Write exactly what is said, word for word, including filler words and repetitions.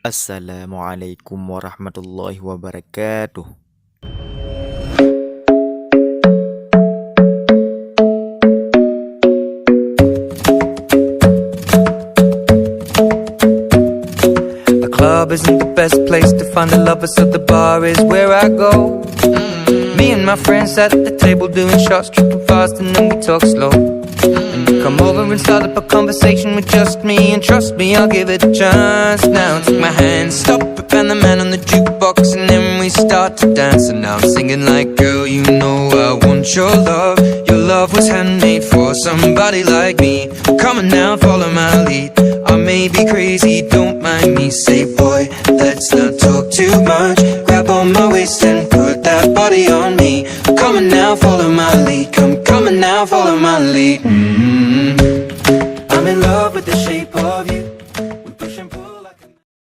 Assalamualaikum warahmatullahi wabarakatuh. The club isn't the best place to find the lovers, so the bar is where I go. Me and my friends at the table doing shots, tripping fast, and then we talk slow. And you come over and start up a conversation with just me, and trust me, I'll give it a chance. Now take my hand, stop it, and the man on the jukebox, and then we start to dance. And now I'm singing like, "Girl, you know I want your love. Your love was handmade for somebody like me. Come on now, follow my lead. I may be crazy, don't mind me. Say, boy, let's not talk too much. Grab on my waist and put that body on me. Come on now, follow my lead. Come, come on now, follow my lead. Mm-hmm. I'm in love with the shape of you.